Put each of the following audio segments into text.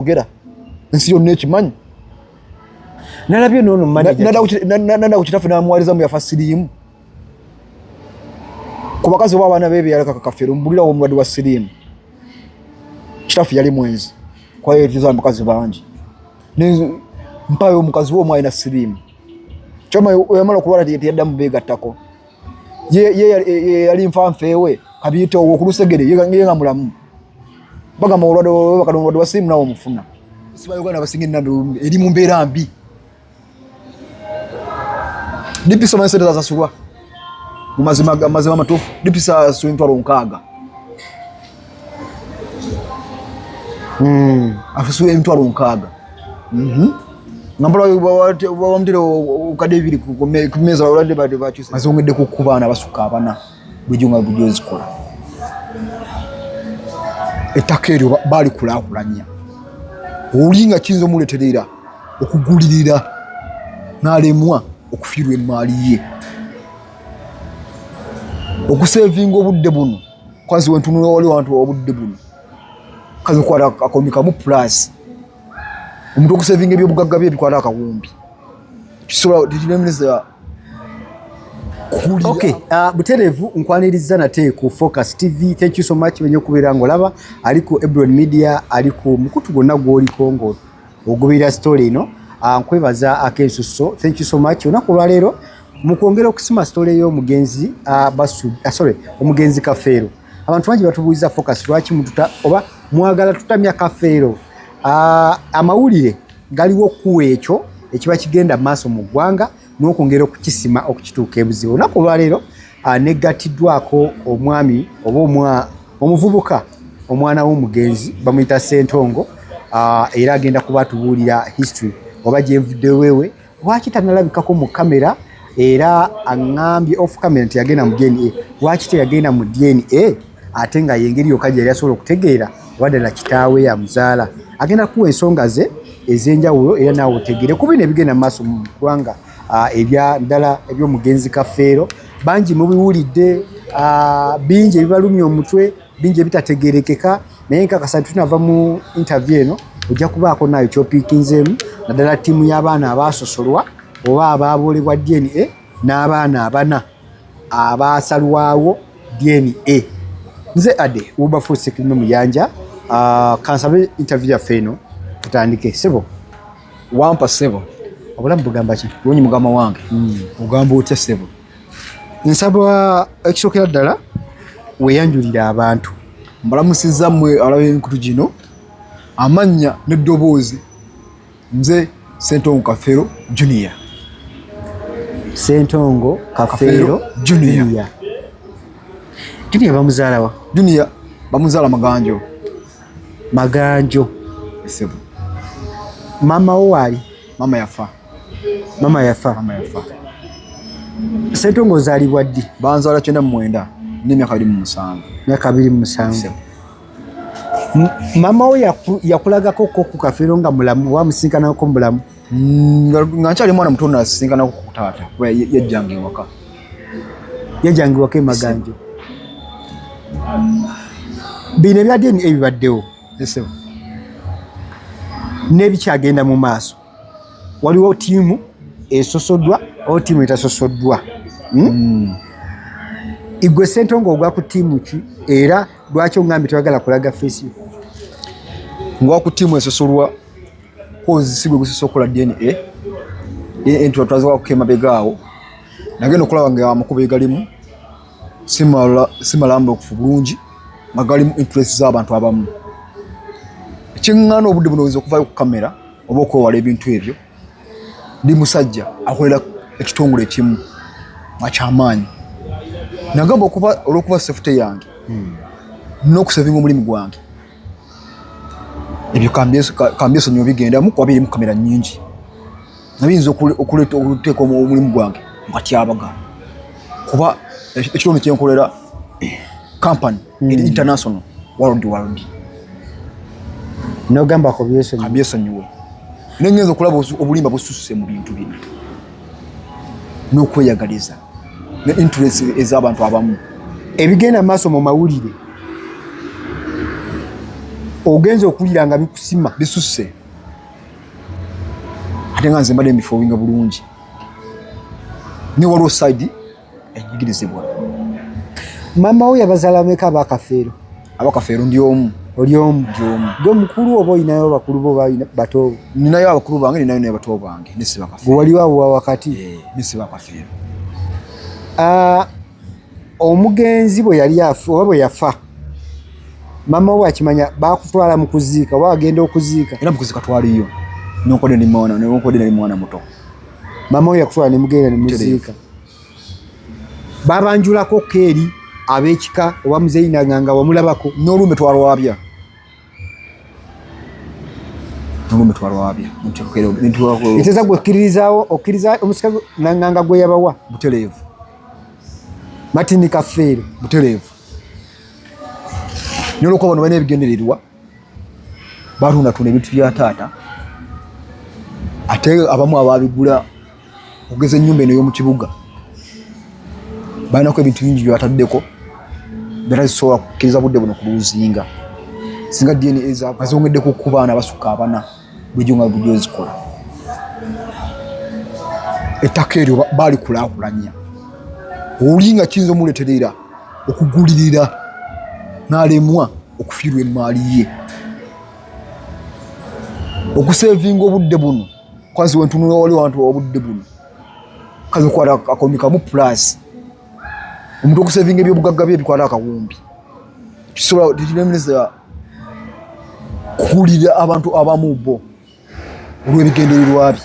Gera ensi yonna ekimanyi. Nalabye nono manager. Nada ku kitaffe n'amuwaliza mu yafa siriimu. Ku bakazi oba abaana be yaleka kakafeero mbulira omulwadde wa siriimu. Kitaffe yali mwenzi kuba yeetizza abakazi bangi. Mpayo omukazi we omu alina siriimu. Kyama yamala okulwala teyaddamu beegattako. Ye yali nfanfeewe kabiyite owo ku lusegere ye nga mulamu. Bagamba olwadde omulwadde wa siriimu nawe omufuna. Si ba Uganda abasinga ennambe eri mu mbeera mbi. DPC omanyi ssente zasasulwa mu mazima amatuufu. DPC asasulwa 60,000. Asasulwa 60,000. Nga mpola bamutera obukadde 2 ku mmeeza olwadde badde bakyuse. Mazongedde ku baana abasukka abana bulijjo nga bulijjo zikola. Ettaka eryo baalikulaakulanya. Oli nga kiyinza omuleeterera okugulirira n'alemwa okufiirwa emmaali ye. Okuseevinga obudde buno, kazi wentunula wali wantu obudde buno, kazi okwata akawumbi kamu plus. Omuntu okuseevinga ebyobugagga bye bikwata akawumbi. Kisobola tekiremereza. Okay, butereevu nkwaniriza nate ku Focus TV. Thank you so much benye okubeera ng'olaba ali ku Ebron Media, ali ku mukutu gwonna gw'oliko ng'ogoberera story eno. Nkwebaza ak'ensusso. Thank you so much. Olunaku olwaleero mu kwongera okusima story y'omugenzi sorry, omugenzi Kafeero. Abantu bangi batubuuliza Focus lwaki mututa oba mwagala tutamya Kafeero. Amawulire galiwo kuwa ekyo ekiba kigenda mu maaso mu ggwanga n'okwongera okukisima okukituuka ebuzibu. Olunaku olwaleero negatiddwako omwami oba omuvubuka omwana w'omugenzi bamuyita Ssentongo, era agenda kuba atubuulira history oba gyenvudde wewe lwaki tannalabikako mu kamera, era aŋŋambye off camera nti yagenda mu DNA. Lwaki teyagenda mu DNA ate nga yengeri yokka gye yali asobola okutegeera oba ddala kitaawe yamuzaala? Agenda kuwa ensonga ze ez'enjawulo era naawe otegeere ku bino ebigenda mu maaso mu ggwanga, ebya ddala eby'omugenzi Kafeero. Bangi mubiwulidde, bingi ebibalumya omutwe, bingi ebitategeerekeka, naye nkakasa nti tunava mu interview eno ojja kubaako naayo ky'opiikinzeemu, naddala ttiimu y'abaana abaasosolwa oba abaaboolebwa DNA n'abaana abana abaasalwawo DNA. Nze Ade Wilberforce Kirime Muyanja, kansabe interview yaffe eno tutandike. Ssebo. Wampa ssebo. Obulamu bugamba ki? Bulungi mugamba wange. Ogamba otya ssebo? Nsaba ekisookera ddala weeyanjulire abantu. Mbalamusizza mmwe alaba emikutu gino, amannya n'eddoboozi nze Ssentongo Kafeero Junior. Ssentongo Kafeero Junior. Junior bamuzaala wa? Junior bamuzaala Maganjo. Maganjo. Ssebo. Maama wo waali? Maama yafa. Maama yafa. Maama yafa. Ssentongo ozaalibwa ddi? Banzaala 99 n'emyaka 27. Myaka 27. Maama wo yakulagako ko ku Kafeero nga mulamu oba amusinkanako mu bulamu? Nga nkyali mwana muto nasinkanako ku taata kuba yajjanga ewaka. Yajjanga ewaka e Maganjo. Bino ebya DNA bibaddewo. Ssebo. N'ebikyagenda mu maaso. Waliwo ttiimu esosoddwa oba ttiimu etasosoddwa. Igwe Ssentongo ogwa ku ttiimu ki era lwaki ongambye toyagala kulaga feesi? Ngwa ku ttiimu esosolwa kozi si gwe gusoose okukola DNA. Entula twaziwako emabega awo. Nagenda okulaba nga amakubo egalimu si malambulukufu bulungi nga galimu interest z'abantu abamu. Ekiŋŋaana obudde buno oyinza okuvaayo ku kamera oba okwewala ebintu ebyo. Ndi musajja akolera ekitongole ekimu nga kyamaanyi. Nagamba okuba olw'okuba safety yange n'okusavinga omulimu gwange, ebyo kambyesonyiwe bigendamu kuba birimu kamera nnyingi. Nabiyinza okuleeta okuteeka omulimu gwange mu katyabaga kuba ekitongole kye nkolera company eri international world. N'ogamba ku byesonyiwe. Kambyesonyiwe. Naye ngenza okulaba obulimba bususse mu bintu bino n'okweyagaliza ne interest ez'abantu abamu. Ebigenda maaso mu mawulire Ogenza okulira nga bikusima bisusse, ate nga nze mbadde mbifoowinga bulungi, ne waliwo side enyigirizibwa. Maama wo yabazaala bameka abakafeero? Abakafeero ndi omu. Oli omu? Ndi omu. Gwe mukulu oba olinayo bakulu bo oba bato bo? Ninayo abakulu bange, ninayo naye bato bange, ne si bakafeero. Gwe waliwo awo wa wakati? Eh, ne si bakafeero. Omugenzi bwe yali afa oba bwe yafa, maama we akimanya bakutwala mu kuziika oba agenda okuziika? Era mu kuziika twaliyo, nonkodde ndi mwana, nonkodde nali mwana muto. Maama we yakutwala ne mugenda ne muziika. Babanjulako keeri ab'ekika oba muzeeyi Nanganga wamulabako? N'olumbe twalwabya. N'olumbe twalwabya. Eteza gwe okkiririzaawo, okkiriza omusika Nanganga gwe yabawa? Butereevu. Martin Kafeero. Butereevu. N'olwokuba bano balina ebigendererwa, batundatunda ebintu bya taata, ate abamu abaabigula okugeza ennyumba eno ey'omu kibuga balinako ebintu bingi bye bataddeko betazisobola kukkiriza budde buno kuluuzinga. Singa DNA zongedde ku baana basukka abana bulijjo nga bulijjo zikola. Ettaka eryo baalikulaakulanya, oli nga kiyinza omuleeterera okugulirira n'alemwa okufiirwa emmaali ye. Okuseevinga obudde buno kwazi wentunula wali wantu obudde buno kazi okwata akawumbi kamu plus omuntu okusevinga ebyobugagga bye bikwata akawumbi kisobola tekiremereza kukulira abantu abamu bo olw'ebigendererwa bye.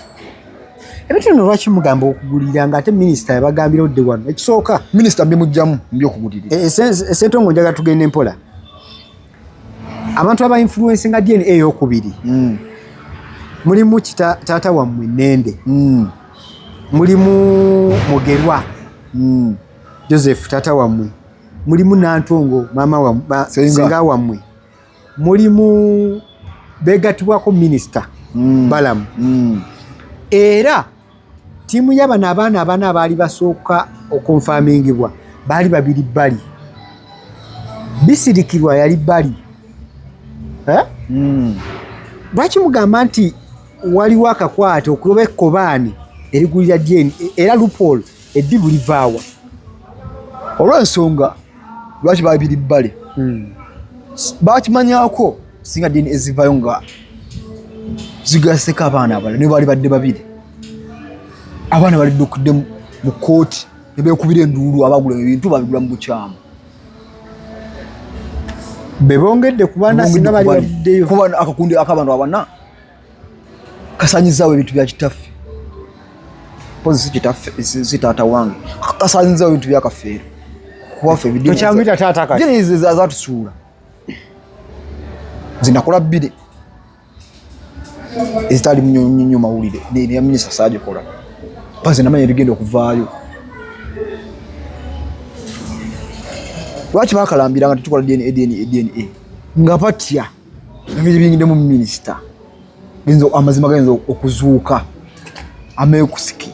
Ebintu bino lwaki mugamba okugulirira nga ate minisita yabagambira odde wano ekisooka? Minisita mbimugjamu mbyokugulirira. Essentongo njagala tugende mpola. Abantu aba influence nga DNA eyokubiri mulimu taata wammwe Nende, mulimu Mugerwa Joseph taata wammwe, mulimu Nantongo maama wammwe, senga wammwe, mulimu begatibwako minisita Balamu. Era ttiimu y'abano abaana abana abaali basooka okonfamingibwa baali babiri bbali. Bisirikirwa yali bbali. Lwaki mugamba nti waliwo akakwate okuba ekkobaane erigulira DNA era loophole eddibu livaawa? Olw'ensonga lwaki babiri bbali bakimanyako singa DNA ezivayo nga zigaseko abaana abalala ne baali badde babiri, abaana baliddukidde mu kkooti ne beekubira enduulu, abagula ebintu babigula mu bukyamu. Be bongedde ku baana singa bali bavuddeyo. Kuba akakundi ak'abantu abana kasanyizaawo ebintu bya kitaffe, mpozi si kitaffe, si taata wange, kasanyizaawo ebintu bya Kafeero kuwaffe. Tokyamuyita taata kati. Ebidiini zatusuula. Nze nakola bbiri ezitali nnyo mawulire neya minisita saagikola paze namanya ebigenda okuvaayo. Lwaki bakalambira nga tetukola DNA, DNA, DNA nga batya engeri biyingidde mu minisita, amazima gayinza okuzuuka ameekusike.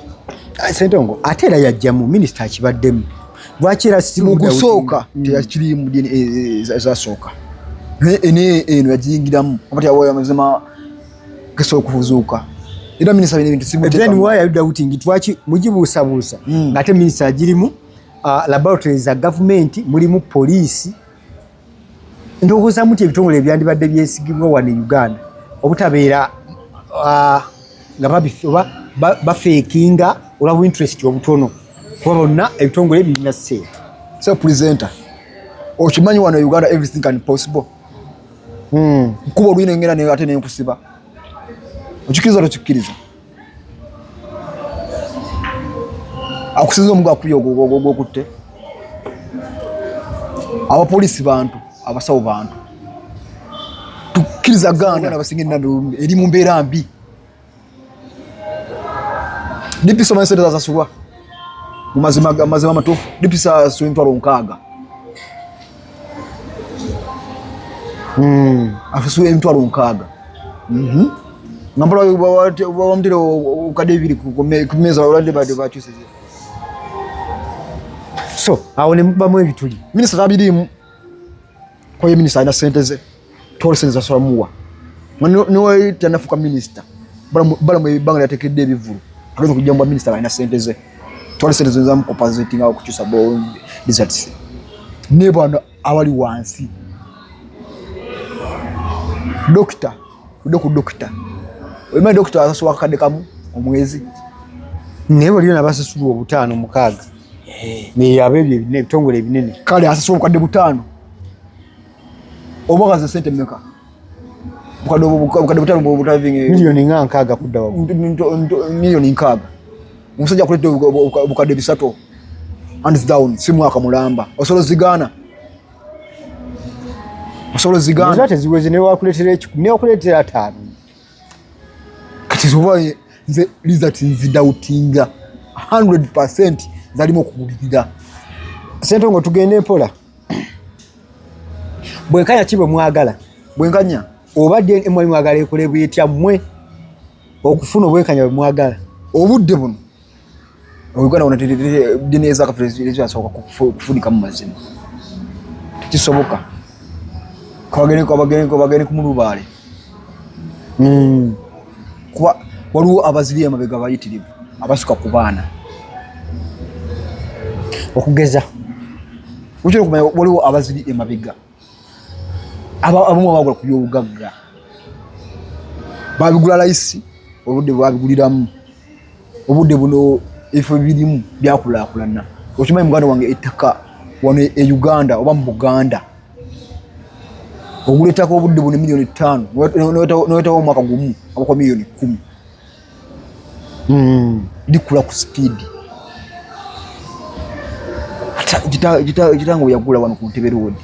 Ssentongo ate era yajjamu minisita akibaddemu, lwaki era mu kusooka teyakirimu DNA ezasooka, naye eno yagiyingiramu oba amazima gasobola okuzuuka. Era minisita bino ebintu Then why are you doubting it? Lwaki mugibuusabuusa ng'ate minisita agirimu, laboratories za gavumenti mulimu, poliisi? Ndowooza muti ebitongole ebyandibadde byesigibwa wano e Uganda obutabeera nga oba bafeekinga olwa interest obutono, kuba bonna ebitongole birina ssente. So presenter, okimanyi wano e Uganda everything can possible. Nkuba olwina engera naye ate nenkusiba, okikkiriza tokikkiriza? Akusinza omugo akubye ogwokutte. Abapoliisi bantu, abasawo bantu, tukkiriza ganda abasinga enambi eri mu mbeera mbi. DPC omanyi sente zasasulwa mu mazima amatuufu? DPC asasula 60,000. Asasula 60,000. Nga mpola bamutera obukadde 2 ku mmeeza, olwadde badde bakyusiza. So awo ne mukubamu ebituli. Minisita tabiriimu, kwaye minisita alina sente ze. Twala sente zasobola muwa niwe tanafuka minisita Balamu ebbanga lyatekedde ebivvulu agenda okujja mu minisita alina sente ze. Twala sente zenzamukopazitinga okukyusa results ne bano abali wansi. Dokita tudde ku dokita, omanyi dokita asasulwa akakadde kamu omwezi, naye waliyo nabasasulwa obutaano mukaaga abo ebyo ebitongole ebinene. Kale asasulwa obukadde 5 oba kaze sente mmeka? Bukadde 5 butavinga miliyoni nga 60 kudda waggulu. Miliyoni 60. Omusajja akuletedde obukadde 300 hands down, si mwaka mulamba. Osobola ozigaana? Osobola ozigaana? Ziba teziweze, newakuleetera 1,000, newakuleetera 5. Kati oba nze result nzidoubtinga 100% zalimu okugulirira. Ssentongo, tugende mpola. Bwenkanya ki bwe mwagala? Bwenkanya oba DNA mwali mwagala ekole bwetya mmwe okufuna obwenkanya bwe mwagala? Obudde buno Uganda wona DNA zakaffe zisooka kufunika mu mazima, tekisoboka. Kabagende kumulubaale kuba waliwo abaziri emabega bayitirivu abasuka ku baana. Okugeza? Ukira okumanya waliwo abaziri emabega abamu abagula ku byobugagga, babigula layisi, obudde bwabiguliramu. Obudde buno ebifo birimu byakulaakulana. Okimanyi muganda wange, ettaka wano e Uganda oba mu Buganda ogula ettaka obudde buno miliyoni 5, nowetawo omwaka gumu abakuwa miliyoni 10. Likula ku sipiidi. Kitange yagula wano ku Ntebe Road.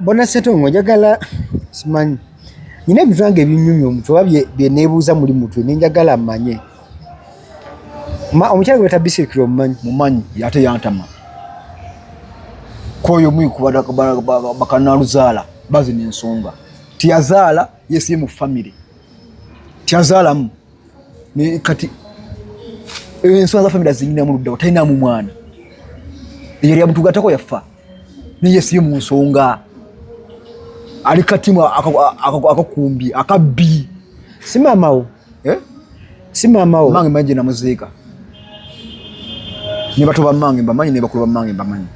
Bona Ssentongo, njagala simanyi nina ebintu nange ebinyumya omutwe oba bye neebuuza muli mutwe nenjagala mmanye. Omukyala gwe bata Bisirikiro omumanyi? Mumanyi, ate yantama koyo mwiku bakanaluzaala bazina ensonga tiyazaala yesiye mu famire tiyazaalamu. Kati ensonga za famire azinginamu luddawo, talinamu mwana, eyali amutugatako yafa, naye yesiye mu nsonga, ali katimu akakumbi akabbi. Si maamawo? Eh? Si maamawo? Mange manyi namuziika, ne bato bamange mbamanyi, ne bakulu bamange mbamanyi.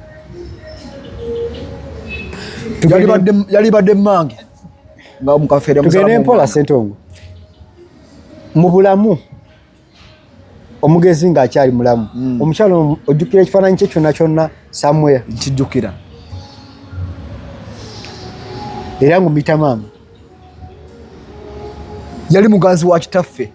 Yali badde mange nga mukafeera. Tugende mpola, Ssentongo. Mu bulamu omugezi ng'akyali mulamu, omukyalo ojjukira ekifaananyi kye kyonna kyonna somewhere? Nkijjukira. Era ngumuyita maama? Yali muganzi wa kitaffe.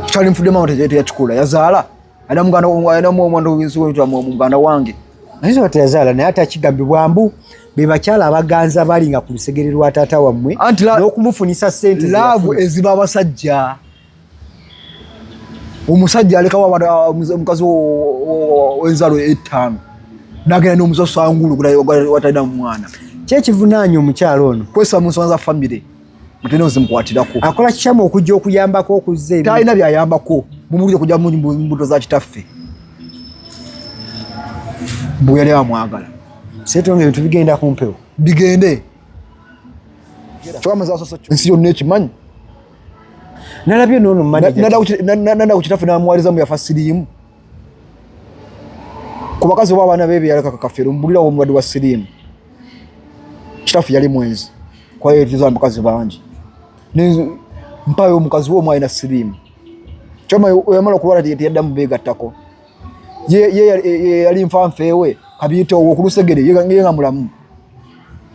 Kyali nfudde maama teyakikola, yazaala alina muganda wange. Ayinza oba teyazaala, naye ate akigambibwa mbu be bakyala abaganza bali nga ku lusegere lwa taata wammwe n'okumufunisa ssente. Love eziba abasajja, omusajja alekawo omukazi w'enzalo 5 nagenda n'omusasangulu watalina mwana. Kyekivunaanya omukyala ono? Kwesa mu nsonga za famire mutene ozimukwatirako. Akola kikyamu okujja okuyambako okuzza? Talina byayambako, mumulire kujja mu mbuto za kitaffe bwe yali amwagala. Ssentongo, ebintu bigenda ku mpewo. Bigende, ensi yonna ekimanyi. Nalabye noono. Nanda ku kitaffe namuwaliza mu yafa siriimu ku bakazi oba abaana bebe yaleka kakafere omubulirawo omulwadde wa siriimu. Kitaffe yali mwenzi kwayetuza mukazi bangi, mpayo omukazi we omu alina siriimu. Kyoma yamala okulwala teyaddamu beegattako. Ye yali nfanfeewe kabiyite owo okulusegere ye nga mulamu.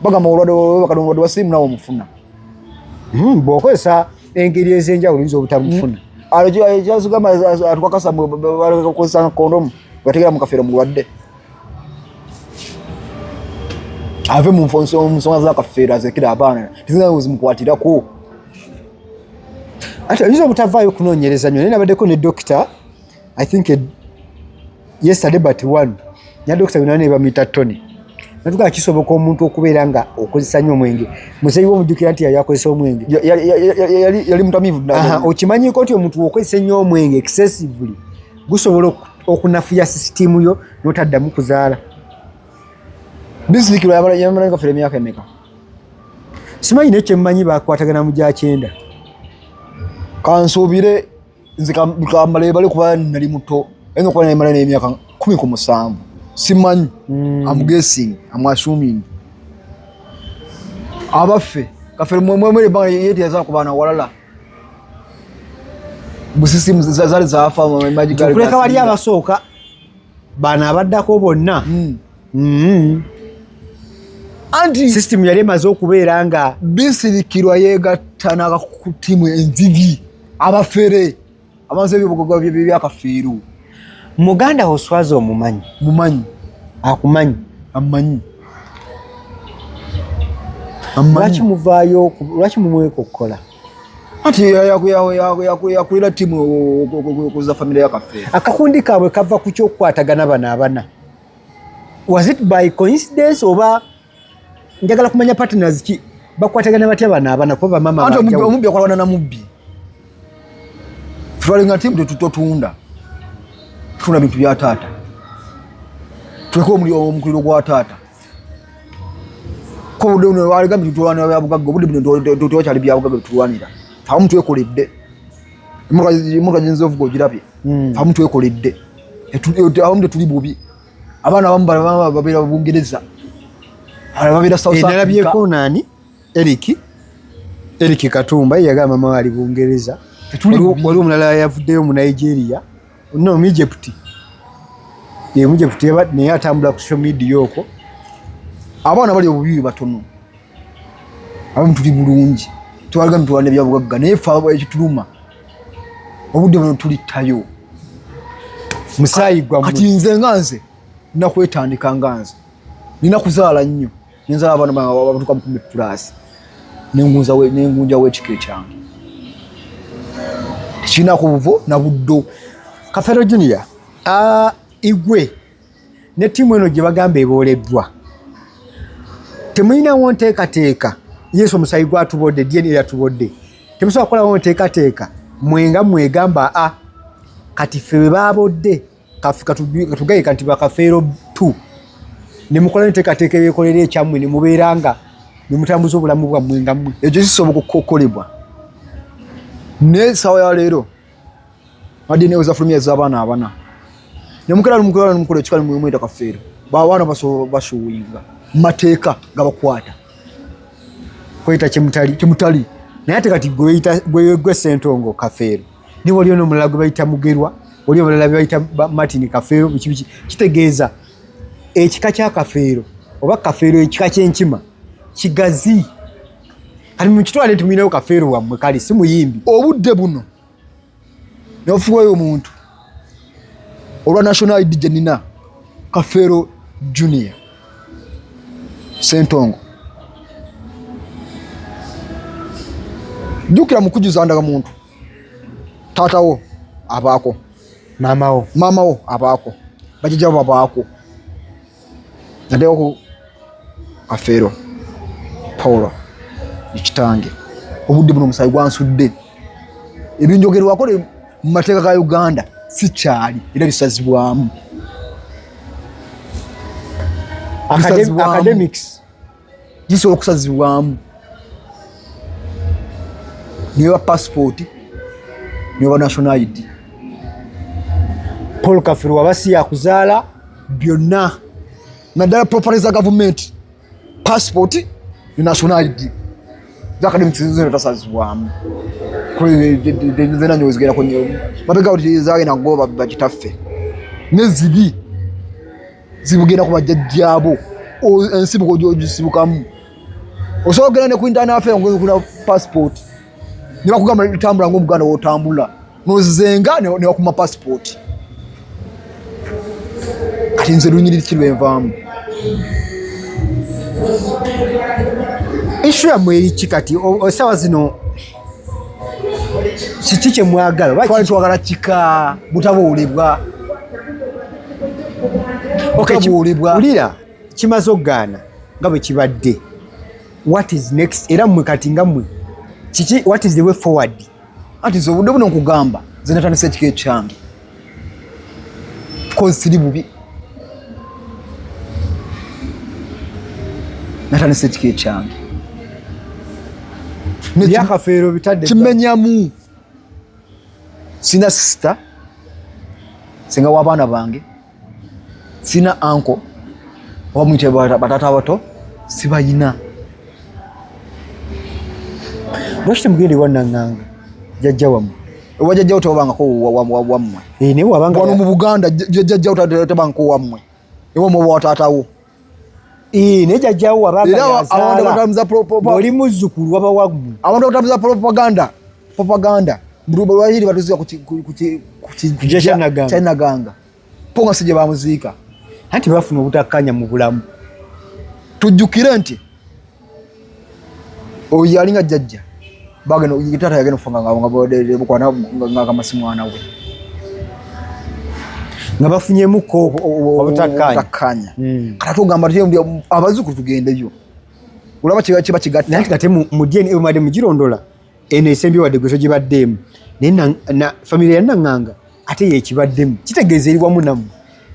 Bagamba olwadde omulwadde wa siriimu nawe omufuna. Bw'okozesa engeri ez'enjawulo oyinza obutamufuna. Kyazigamba atukakasa kukozesa kondomu bategera mukafeero mulwadde ave mu nsonga za kafeero azekera abaana tezina zimukwatirako. Ate oyinza obutavaayo okunoonyereza nnyo, naye nabaddeko ne dokita, I think yesterday but one, nya dokita bina ne bamuyita Tony, natugaa kisoboka omuntu okubeera nga okozesa nnyo omwenge. Muzeeyi we omujjukira nti yali akozesa omwenge? Yali mutamiivu. Okimanyiko nti omuntu okozesa ennyo omwenge excessively gusobola okunafuya sisitimu yo n'otaddamu kuzaala? Bisirikirwa yamala Kafeero emyaka emeka? Simanyi, naye kyemmanyi bakwatagana mu gyakyenda. Kansuubire nze kamale bali kuba nali muto, ayinza okuba namala n'emyaka 17, simanyi. I'm guessing, I'm assuming. Abaffe Kafeero mwemwere ebbanga yeteyaza ku baana walala busisi zaali zaafa. Okuleka wali abasooka bano abaddako bonna. Anti system yali emaze okubeera nga Bisirikirwa yeegatta n'akaku ttiimu enzibi, abafere amaze ebyobugogo byakafeero. Muganda wo Swazi omumanyi? Mumanyi. Akumanyi? Amanyi. Lwaki muvaayo? Lwaki mumweka okukola? Anti yakulira ttiimu okuza famire yakafeero. Akakundi kaabwe kava ku kyokukwatagana bano abana. Was it by coincidence oba njagala kumanya partners ki bakwatagana batya bano abana, kuba bamama Anti omubbi akolagana na mubbi. Twalinga ttiimu, tetutunda, tutunda bintu bya taata, tuleke omukuliro gwa taata. Ko budde buno waligambye tutulwanira bya bugagga, obudde buno tewakyali bya bugagga bitulwanira. Abamu twekoledde emotoka gyenza ovuga ogirabye. Abamu twekoledde, abamu tetuli bubi. Abaana abamu babeera Bungereza, abalala babeera South Africa. Nalabyeko nani, Eric Katumba ye yagamba mama ali Bungereza. Tetuli bubi. Waliwo omulala yavuddeyo mu Nigeria, no, mu Egypt, ye mu Egypt naye atambula ku social media okwo. Abaana bali obubi batono, abamu tuli bulungi, twaliga tulwana ebyabugagga, naye fe ekituluma obudde buno tulittayo musaayi gwammwe. Kati nze nga nze nina kwetandika, nga nze nina kuzaala nnyo, nenzala abaana bange abatuuka mu 10 plus, nengunjawo ekika ekyange tekirinako buvo na buddo. Kafeero Junior, igwe ne ttiimu eno gye bagamba ebooleddwa, temulinawo nteekateeka? Yesu, omusayi gwatubodde, DNA yatubodde, temusobola kukolawo nteekateeka mwenga mwegamba a kati ffe bwe babodde katugayika nti bakafeero 2, ne mukola enteekateeka eyekolera ekyammwe, ne mubeera nga ne mutambuza obulamu bwammwe nga mmwe? Ekyo kisoboka okukolebwa, naye essaawa ya leero adna zafulumya ez'abaana abana, nemukera numukera numukola ekika nimweta Kafeero, babaana basuwinga mumateeka gabakwata. Kweyita kyemutali. Kyemutali. Naye ate kati gwe Sentongo Kafeero, ni waliyo n'omulala gwe bayita Mugerwa, waliyo abalala be bayita Martin Kafeero, biki biki. Kitegeeza ekika kya Kafeero oba Kafeero ekika ky'enkima kigazi. Kati mukitwale nti mulinayo Kafeero wammwe, kale si muyimbi. Obudde buno nofuwayo omuntu olwa national ID gye nina, Kafeero Junior Sentongo. Jjukira mu kujjuza ndagamuntu, taatawo abaako, maamawo, maamawo abaako, bajjajjabo babaako. Nateekako Kafeero Paulo ekitange. Obudde buno omusaayi gwansudde, ebinjogerwako mu mateeka ga Uganda si kyali, era bisazibwamu. Academics. Gisobola okusazibwamu neba passport neba national ID. Paul Kafeero waba si yakuzaala byonna. Naddala property za gavumenti, passport ne national ID. Academics zino tasazibwamu, zena nyozigerako mabega zagenda kugoba bakitaffe nezibi zibugenda ku bajjajjaabo. Ensibuko ogisibukamu osobola okugenda ne ku internal affair ng'okuna passport ne bakugamba tambula ng'omuganda wotambula nozenga ne bakuma passport. Kati nze lunyiriri ki lwenvaamu? Issue yammwe eri ki kati essaawa zino? Kiki kye mwagala? Twali twagala kika butabuulibwa. Butabuulibwa. Wulira, kimaze okugaana nga bwe kibadde, what is next? Era mmwe kati nga mmwe kiki, what is the way forward? Anti nze obudde buno nkugamba, nze natandise ekika ekyange kozi siri bubi. Natandise ekika ekyange. Byakafeero bitadde Kimenyamu. Sina sister, senga w'abaana bange, sina uncle, oba muyite batata abato, sibayina. Lwaki temugenda ewa Nanganga jjajja wammwe? Ewa jjajjawo tewabangako wammwe. Eh, naye wabanga Wano mu Buganda jjajjawo tebangako wammwe, ewamwe wa taatawo. Eh, naye jjajjawo wabanga Era abantu yazaala abatambuza oli muzzukulu waba wammwe. Abantu abatambuza propaganda lwakiri batuziika ku Kya Naganga. Kya Naganga, po nga si gye bamuziika. Anti bafuna obutakkanya mu bulamu. Tujjukire nti oyo yalinga jjajja, bagenda taata yagenda okufa nga kamasi mwana we nga bafunyemuko obutakkaanya. Obutakkaanya. Kati ate ogamba nti abazzukulu tugendeyo, olaba kiba Naye kigatta. Nti kate mu DNA mubadde mugirondola eno esembye wadde gwe togibaddeemu, naye na famire ya Nanganga ate yekibaddemu, kitegeeza eri wamu nammwe.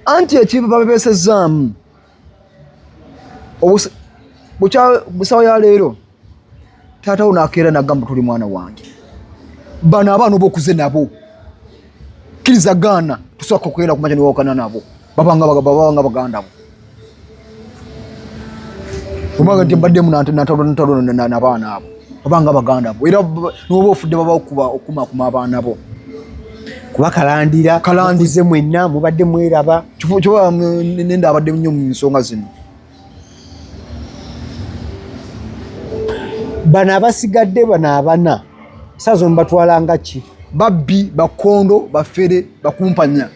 Anti ekibabeesezaamu busawa ya leero, taata wo nakeera nagamba tuli mwana wange, bano abaana oba okuze nabo kkiriza gaana, tusobola kukeera kumakya niwawukana nabo, babanga baganda bo. Omwaga nti mbaddemu nantalo nabaana abo, babanga baganda bo, era noba ofudde baba okukumakuma abaana bo. Kuba kalandira. Kalandira. Mukuze mwenna mubadde mweraba. Kiba nenda abadde nnyo mu nsonga zino. Bano abasigadde, bano abana saazo mubatwalanga ki? Babbi, bakondo, bafere, bakumpanya,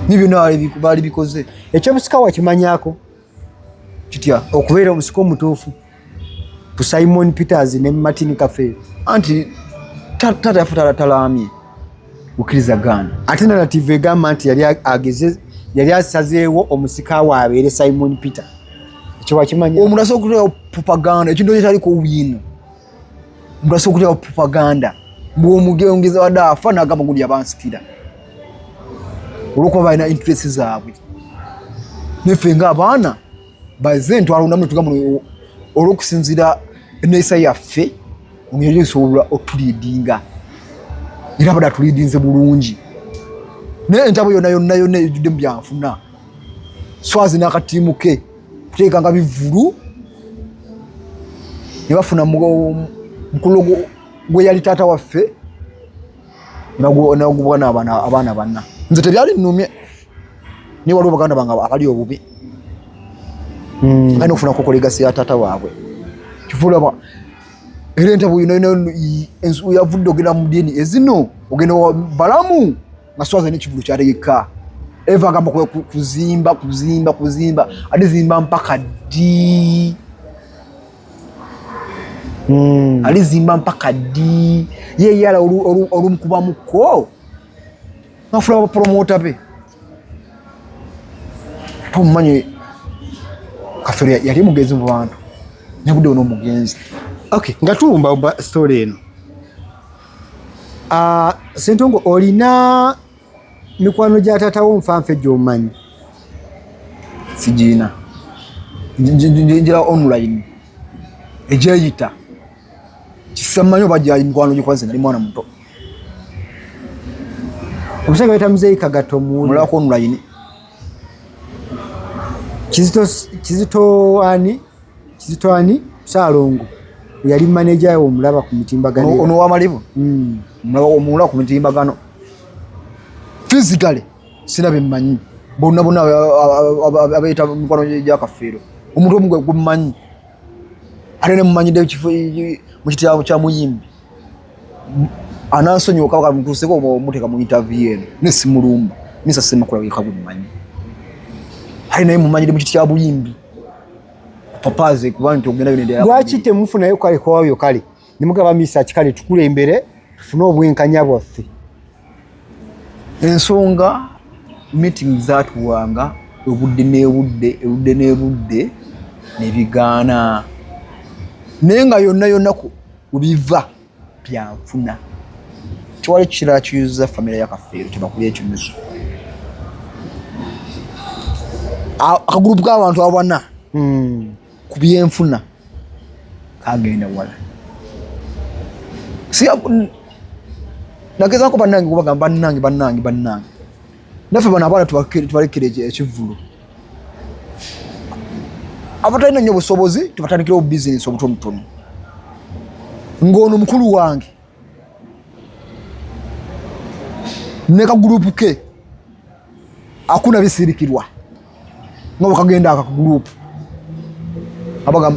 ni byonna baali bikoze. Ekyobusika wakimanyako? Kitya? Okubeera omusika omutuufu ku Simon Peters ne Martin Kafeero. Anti taata yafa talaamye kukkiriza gaana. Ate narrative egamba nti yali ageze, yali asazeewo omusika we abeere Simon Peter. Ekyo wakimanya? Omuntu asobola okuteekawo propaganda ekintu ekitaliko bwino. Omuntu asobola okuteekawo propaganda bw'omugengeza wadde afa n'agamba gundi yabansikira, olwokuba balina interest zaabwe. Neffe ng'abaana baze ntwalondamu netugamba olw'okusinziira eneeyisa yaffe, ono yali osobola otuliidinga, era abadde atuliidinze bulungi, naye entabo yonna yonna yonna ejjudde mu byanfuna. Swazi n'akatiimu ke kuteekanga bivulu ne bafuna mukulu gwe yali taata waffe nagubwa n'abaana banna. Nze tebyali nnumye, naye waliwo baganda bange abali obubi balina okufuna ku legacy ya taata waabwe. Kifulaba era entabo yonna yavudde ogenda mu dini ezino, ogenda balamu nga swaza n'ekivulu kyategeka. Eva agamba kuzimba kuzimba kuzimba, alizimba mpaka ddi? Alizimba mpaka ddi? Ye yala olumukubamuko nafula bapromota be tomumanyi. Kafeero yali mugenzi mu bantu, nyaguddewo n'omugenzi. Okay, nga tuwumba story eno, Sentongo, olina mikwano gya taatawo nfanfe gy'omanyi? Sigiina. Njira online egyeyita kisamanyi oba gyali mikwano gikwanze, nali mwana muto. Omusajja bayita Muzeeyi Kagato muwuli? Mulako online. Kizito, Kizito ani, Kizito ani, Saalongo yali maneja we, omulaba ku mitimbagano? Ono wamalibu omulaba ku mitimbagano. Physically sina bemmanyi bonna bonna abeeta mikwano gya Kafeero. Omuntu omu gwe gummanyi, ate ne mumanyidde mu kiti kya muyimbi, anansonyiwa kaba mutuuseko omuteeka mu interview eno, ne simulumba misa semakula weka gwe mmanyi, ate naye mumanyidde mu kiti kya buyimbi papaze kuba nti ogenda yona. Lwaki temufunayo kale kwayo kale nemugaba misa kikale tukulembere tufune obwenkanya bwaffe? Ensonga meeting zatuwanga obudde n'ebudde, ebudde n'ebudde nebigaana, naye nga yonna yonna kubiva byanfuna. Tewali kirala kiyuza famire ya Kafeero tebakulya ekinusu. Akagurupu k'abantu abana ku byenfuna kagenda wala. Si nagezaako bannange kubagamba bannange bannange bannange naffe bano abaana tubalekere ekivvulu, abatalina nnyo busobozi tubatandikirewo bizinesi obutonotono, ng'ono mukulu wange ne kagurupu ke akuna bisirikirwa nga bwekagenda akagurupu abaga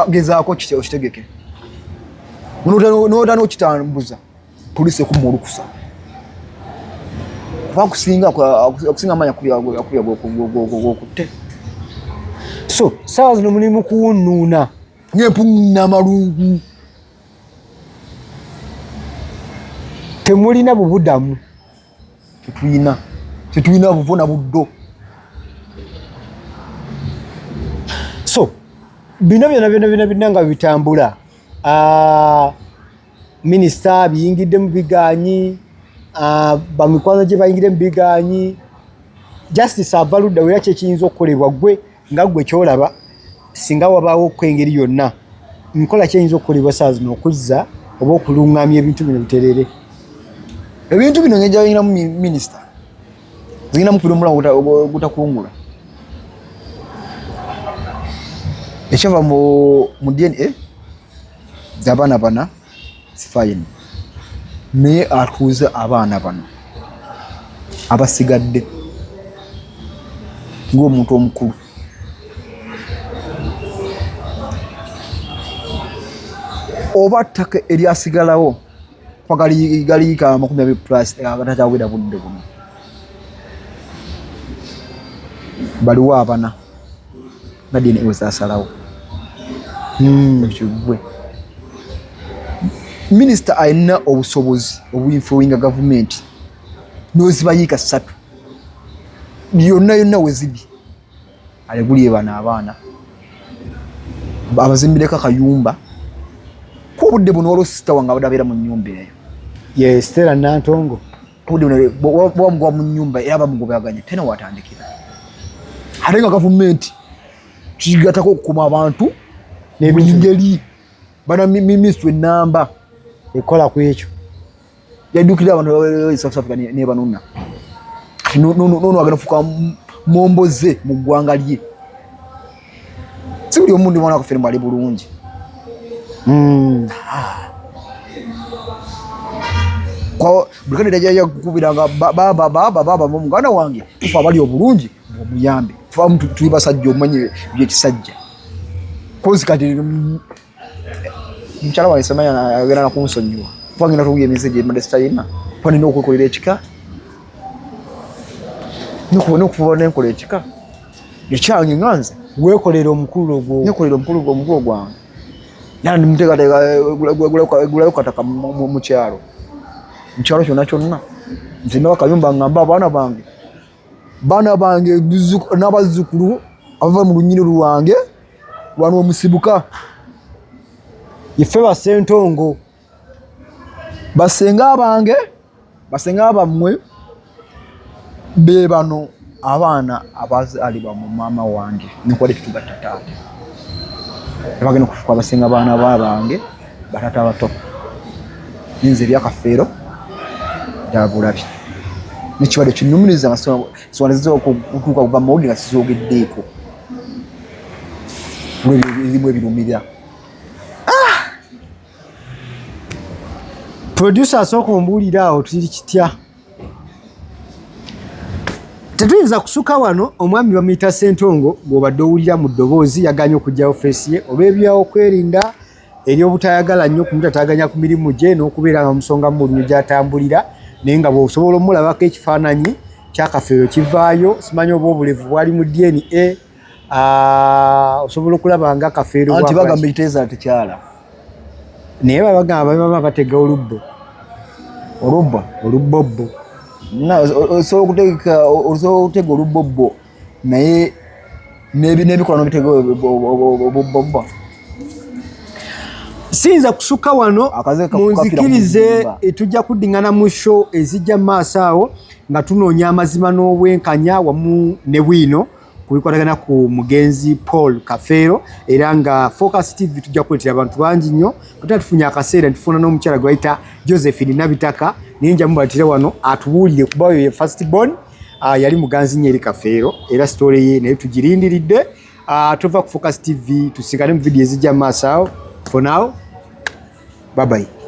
gezaako okitegeke notana okitambuza, poliisi ekuma olukusa kuba akusinga akusinga amaanyi akubya gwokutte. So saawa zino mulimu kuwunuuna ng'empunamalungu. Temulina bubudamu. Tetulina buvo na buddo. So bino byona byona byona byonna nga bitambula, minisita biyingidde mu biganyi, bamikwano gye bayingidde mu biganyi, justice ava ludda era kyekiyinza okukolebwa gwe nga gwe kyolaba singa wabaawo okwengeri yonna nkola kyeyinza okukolebwa saa zino okuzza oba okulungamya ebintu bino biterere? Ebintu bino ngejayinamu minisita zirina mupira omulamu gutakungula ekyava mu DNA z'abaana bana sifayini, naye atuuze abaana bano abasigadde ng'omuntu omukulu. Oba ttaka eryasigalawo kuba galiika 20 plus agatakyawera budde buno, baliwo abana nga DNA wezasalawo. Ekigwe minisita alina obusobozi obuinfluinga gavumenti nozibayiika ssatu yonna yonna weziri, alegulye bano abaana abazimbireko akayumba ku obudde buno. Waliwo sisita wange abadde abeera mu nnyumba eyo. Ye Stella Nantongo. Obudde buno bwamugoba mu nnyumba era bamugobaganya tena watandikira, ate nga gavumenti kigatako okukuma abantu buli ngeri bana minisitule enamba ekola ku ekyo. Yaddukira abantu South Africa nebanuna nono agenda fuka momboze mu ggwanga lye. Si buli omu ndi mwana kafere ali bulungi. Kwa buli kati tajja kukubiranga baba baba baba muganda wange, tufe abali obulungi omuyambe, tufe tuli basajja omanyi byekisajja kozi. Kati mukyala wange semanya agenda nakunsonyiwa kuba ngenda tuwuya emize gye mbadde sitalina, kuba nina okwekolera ekika nokufuba nenkola ekika ekyange nga nze. Weekolera omukulu ogwo. Nekolera omukulu gwange nandi muteekateeka gulayo kataka mu kyalo, mu kyalo kyonna kyonna nzimba akayumba ngamba abaana bange, baana bange n'abazzukulu abava mu lunyiriri lwange wano omusibuka. Ife basentongo. Basenga bange, basenga bammwe be bano abaana abazaalibwa mu maama wange nekwali tetugatta taata, bagenda okufuuka abasenga baana ba bange batata bato. Ninze ebyakafeero byabulabi nekibadde kinumiriza nga siwaniza okutuuka kuva mawulire nga sizoogeddeeko olwebyo ebirumira. Producer asooka ombuulira awo tuli kitya? Tetuyinza kusuka wano. Omwami bamuyita Sentongo gw'obadde owulira mu ddoboozi yaganye okugyawo face ye olw'ebyokwerinda eri obutayagala nnyo kumutataganya ku mirimu gye n'okubeera nga musonga mu lunyo gy'atambulira, naye nga bw'osobola omulabako ekifaananyi kyakafeero kivaayo, simanyi oba obulevu bwali mu DNA, osobola okulaba nga kafeero. Anti bagamba ekiteeza tekyala. Naye babagamba baba batega olubbo. Olubbo. Olubbobbo. Osobola okutega olubbobbo naye n'ebikola n'obitega obubbobbo. Siyinza kusukka wano, munzikirize, tujja kuddingana mu show ezijja mu maaso awo nga tunoonya amazima n'obwenkanya wamu ne bwino. Ku bikwatagana ku mugenzi Paul Kafeero, era nga Focus TV tujja kuleetera abantu bangi nnyo. Tutera tufunye akaseera ntufuna n'omukyala gwe bayita Josephine Nabitaka, naye nja mubaletera wano atubuulire, kuba oyo ye first born, yali muganzi nnyo eri Kafeero, era story ye naye tugirindiridde. Tuva ku Focus TV, tusigale mu video ezijja mu maaso awo. For now, bye bye.